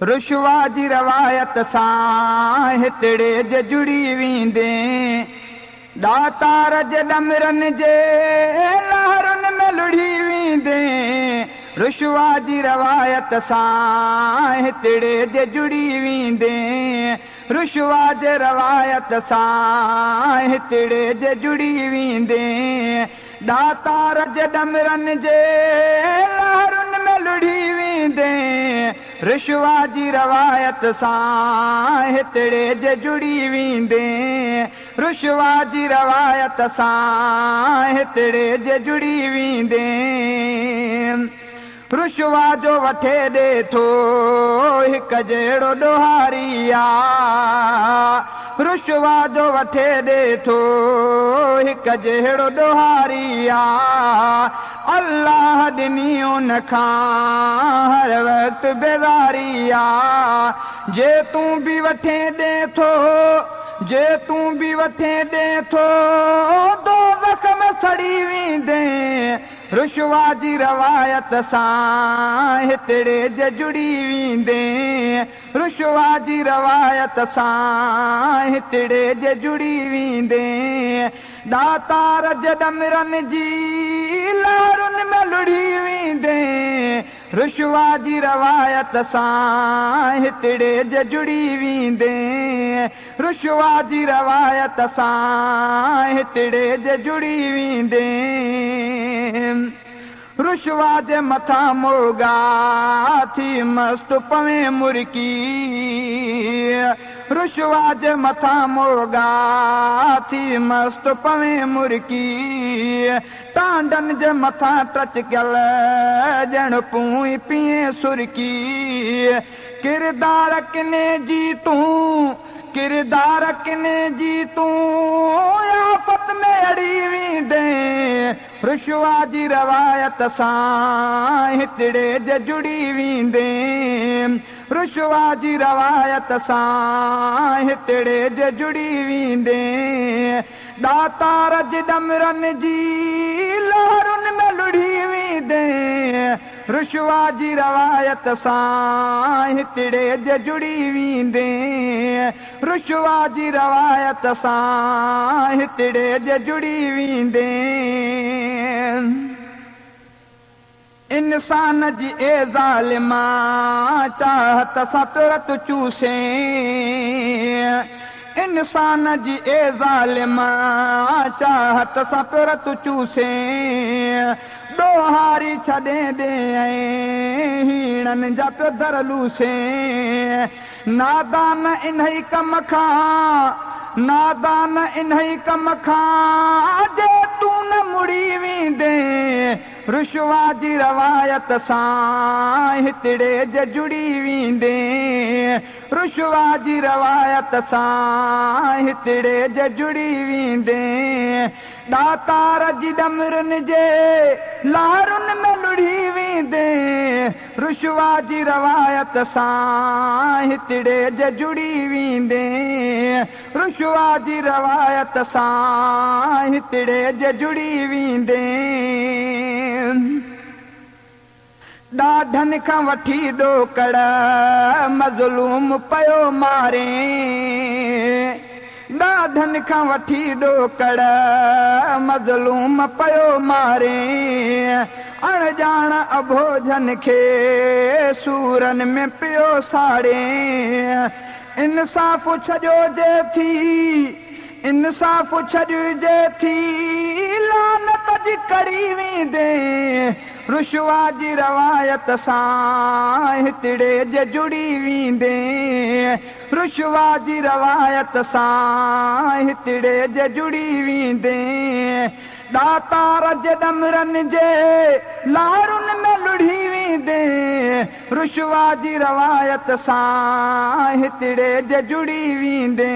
रुशवा जी रवायत सां हितड़े जे जुड़ी वेंदे, दातार जे ॾमरनि जे लहरुनि में लुढ़ी वेंदे। रुशवा जी रवायत सां हितड़े जे जुड़ी वेंदे, रुशवा जे रवायत सां हितड़े जे जुड़ी वेंदे। दातार जे ॾमरनि जे लहरुनि में लुढ़ी वेंदे, रुशवा जी रवायत सां हितड़े जे जुड़ी वेंदे। रुशवा जी रवायत सां हितड़े जे जुड़ी वेंदे। रुशवा जो वठे ॾे थो हिक जहिड़ो ॾोहारी आ, रुशवा जो वठे ॾे थो हिक जहिड़ो ॾोहारी आ। अल्लाह ॾिनी उन खां हर वक़्तु बेज़ारी आ। जे तूं बि वठे ॾे थो, जे तूं बि वठे ॾे थो, दोज़ख में सड़ी वेंदे। रुशवा जी रवायत सां हितड़े जे जुड़ी वेंदे, रुशवा जी रवायत सां हितड़े जे जुड़ी वेंदे। दातार जे ॾमरनि जी लहरुनि में लुढ़ी वेंदे, रुशवा जी रवायत सां हितड़े जे जुड़ी वेंदे। रुशवा जी रवायत सां हितड़े जे जुड़ी वेंदे। रुशवा जे मथां मोगा थी मस्त पवे मुर्की, रुशवा जे मथां मोगा थी मस्त पवे मुर्की। टांडनि जे मथां टचकल ॼण पूई पीए सुर्की। किरदार किने जी तूं, किरदार किने जी तूं आफत में अड़ी वेंदे। रुशवा जी रवायत सां हितड़े जे जुड़ी वेंदे, रुशवा जी रवायत सां हितड़े जे जुड़ी वेंदे। दातार जे ॾमरनि जी लहरुनि में लुढ़ी वेंदे, रुशवा जी रवायत सां हितड़े जे जुड़ी वेंदे। रुशवा जी रवायत सां हितड़े जे जुड़ी वेंदे। इंसान जी ए ज़ालिमा चाहत सां तुरत चूसे, इंसान जी ए ज़ालिमा चाहत सां तुरत चूसे। ॾोहारी छॾे ॾे ऐं हीणनि जा पियो दर लूसे। नादान इन्ही कम खां, नादान इन्ही कम खां जे तूं न मुड़ी वेंदे। रुशवा जी रवायत सां हितड़े जे जुड़ी वेंदे, रुशवा जी रवायत सां हितड़े जे जुड़ी वेंदे। दातार जी ॾमरनि जे लहरुनि में लुढ़ी वेंदे, रुशवा जी रवायत सां हितड़े जे जुड़ी वेंदे। रुशवा जी रवायत सां हितड़े जे जुड़ी वेंदे। ॾाढनि खां वठी ॾोकड़ मज़लूम पियो मारे, ॾाढनि खां वठी ॾोकड़ मज़लूम पियो मारे। अणॼाण अभोजन खे सूरनि में पियो साड़े। इंसाफ़ छॾियो जे थी, इंसाफ़ छॾियो जे थी, लानत जी कड़ी वेंदे। रुशवा जी रवायत सां हितड़े जे जुड़ी वेंदे, रुशवा जी रवायत सां हितड़े जे जुड़ी वेंदे। दातार जे ॾमरनि जे लहरुनि में लुढ़ी वेंदे, रुशवा जी रवायत सां हितड़े जे जुड़ी वेंदे।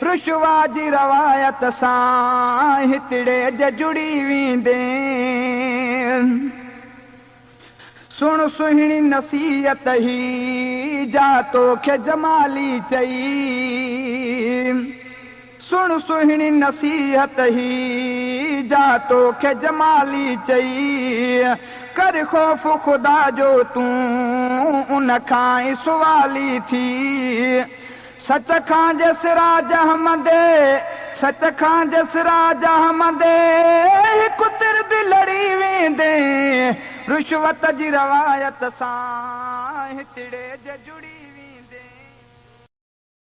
रुशवा जी रवायत सां हितड़े जे जुड़ी वेंदे। सुण सुहिणी नसीहत ही जा तोखे जमाली चई, सुण सुहिणी नसीहत ही जा तोखे जमाली चई। ڪر خوف خدا جو تون ان کان ئي سوالي ٿي. سچ کان جي سراج احمدي، سچ کان جي سراج احمدي، هڪ تر به لڙي ويندين، رشوت جي روايت سان هتڙي جي جڙي.